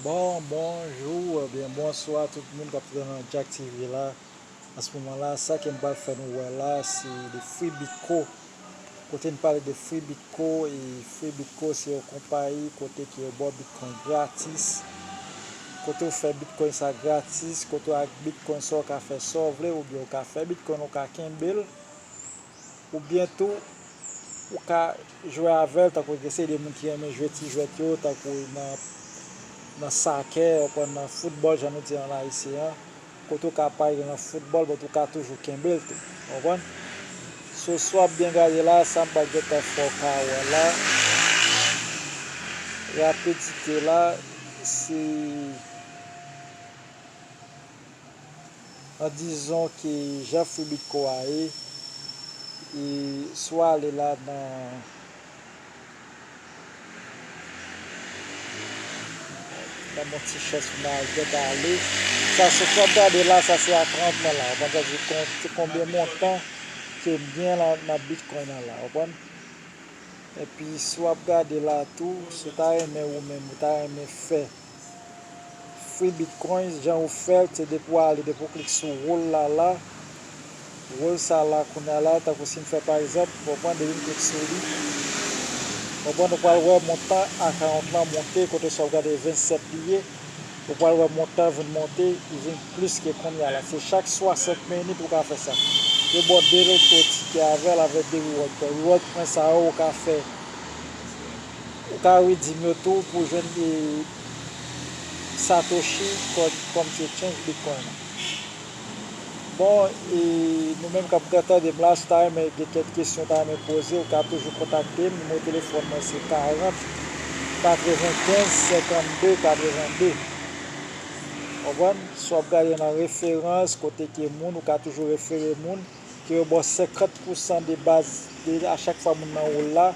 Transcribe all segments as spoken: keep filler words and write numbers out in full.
Bon, bonjou, oubyen bonswa tout moun k ap tande nan Jack T V la. An se moman la, sa ke m pral fè nou wè la, se de Free Bitco. Kote n pale de Free Bitco, e Free Bitco se yon konpayi kote ke yo ba w Bitcoin gratis. Kote w fè Bitcoin sa gratis, kote w ak Bitcoin sa w ka fè sa w vle, oubyen w ka fè Bitcoin, w ka kenbe l. Oubyen tou, ou ka jwe avè l, tankou gen seri de moun ki renmen jwe ti jwèt yo, tankou nan, nan sakè, ou konprann, nan foutbòl, jan nou di an ayisyen an. Kote ou ka pale nan foutbòl, but ou ka toujou kenbe l tou. Ou konprann? So, si w ap byen gade la, sa m pral gentan fè w ka wè la. Rapidite la, se An dizon ke jan Free Bitco a ye, e si w ale la nan, nan yon ti chans pou n al gentan ale. Sa se, si w ap gade la, sa se akawont mwen la. Ou konprann sa, se kon-, se konbyen montan ke m gen la nan Bitcoin nan la. Ou konprann? Epi si w ap gade la tou, si w ta renmen ou menm, ou ta renmen fè Free Bitcoin, jan ou fè l, se depi w ale, depi w klik sou roll la la, roll sa la kounye a la, tankou si m fè pa egzanp, ou konprann, depi m klik sou li, ou konprann, ou pral wè montan akawont lan monte, kote sa w ap gade vennsèt li ye, ou pral wè montan vin monte, li vin plis ke kounye a la. Se chak swasant minit ou ka fè sa. Yo ba w de loto tikè avè l, avèk de reward point. Reward point sa yo, ou ka fè, ou ka redeem yo tou pou jwenn de Satoshi kòm, kòm se change Bitcoin. Bon, e nou menm k ap tande m la, si w ta renmen gen kèk kesyon, w ta renmen poze, ou ka toujou kontakte m. Nimewo telefòn mwen se karant katrevenkenz senkannde katrevende. Konprann? Si w ap gade nan referans, kote ke moun, ou ka toujou refere moun, ke yo ba w senkant pousan de baz de, a chak fwa moun nan roll la.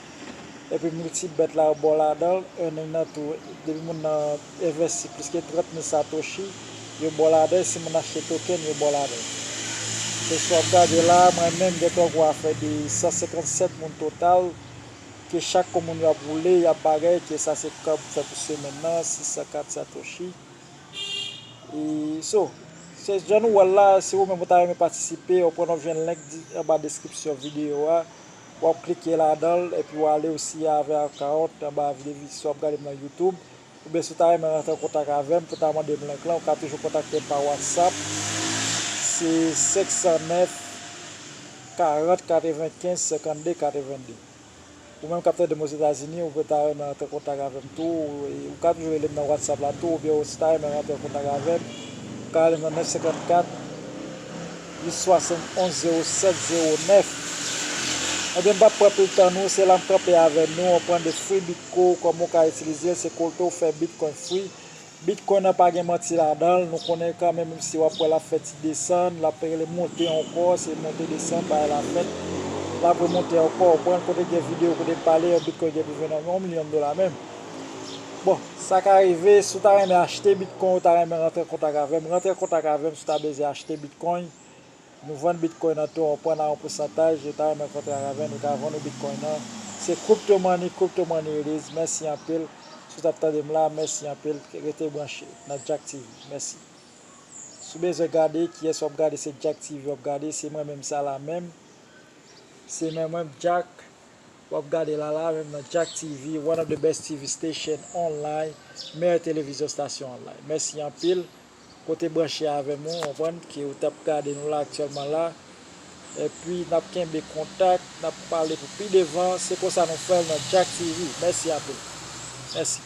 Epi multi bet la, yo ba w ladan l, earning nan tou. Depi moun nan envesti plis ke trant mil satoshi, yo ba w ladan l. Si moun achte token, yo ba w ladan l. Se si w ap gade la, mwen menm, gen tan gwo afè de san senkannsèt moun total, ke chak kou moun yo ap woule, y ap bagay, ke sa se kòb fè pou semèn nan, sis san kat satoshi. E, so, se jan nou wè l la, si ou menm ou ta renmen patisipe, ou pran, w ap jwenn link di, anba deskripsyon videyo a. W ap klike ladan l, epi w ale osi avè akawont anba videyo, si w ap gade m nan YouTube. Oubyen si w ta renmen rantre an kontak avè m pou ta mande m link lan, ou ka toujou kontakte m pa WhatsApp. Se senk san nèf, karant, katrevenkenz, senkannde, katrevende. Ou menm k ap tande m Ozetazini, ou ta renmen rantre an kontak avè m tou, e ou ka toujou rele m nan WhatsApp la tou, oubyen ou si ta renmen rantre an kontak avè m, ou ka rele m nan nèf senkannkat, uit swasannonz, zewo sèt, zewo nèf. Ebyen, m p ap pran pil tan nou, se la m kanpe avè nou, ou pran de Free Bitco, kòman ou ka itilize l, se kote ou fè Bitcoin free. Bitcoin nan pa gen manti ladan l, nou konnen kanmenm, menm si w ap wè l ap fè ti desann, l ap rele monte ankò, se monte desann, bagay la fèt, l ap remonte ankò, ou pran kote gen videyo, kote m pale, yon Bitcoin gen pou vin yon milyon dola menm. Bon, sa ka rive, si w ta renmen achte Bitcoin, ou ta renmen rantre an kontak avè m, rantre an kontak avè m si w ta bezwen achte Bitcoin. Nou vann Bitcoin nan tou, ou pran nan yon pousantaj, yo ta renmen kontre avè n, yo ka vann ou Bitcoin nan. Se Crypto Money, Crypto Money it is. Mèsi anpil. Si w t ap tande m la, mèsi anpil. Rete branche nan Jack T V. Mèsi. Si w bezwen gade kiyès w ap gade, se Jack T V w ap gade, se mwen menm sa la menm. Se mwen menm Jack. W ap gade la la menm nan Jack T V, one of the best T V station online, meyè televizyon stasyon online. Mèsi anpil. Kote branche avè m, ou konprann ke ou t ap gade nou la aktyèlman la. Epi n ap kenbe kontak, n ap pale pou pi devan. Se konsa nou fè l nan Jack T V. Mèsi anpil. Mèsi.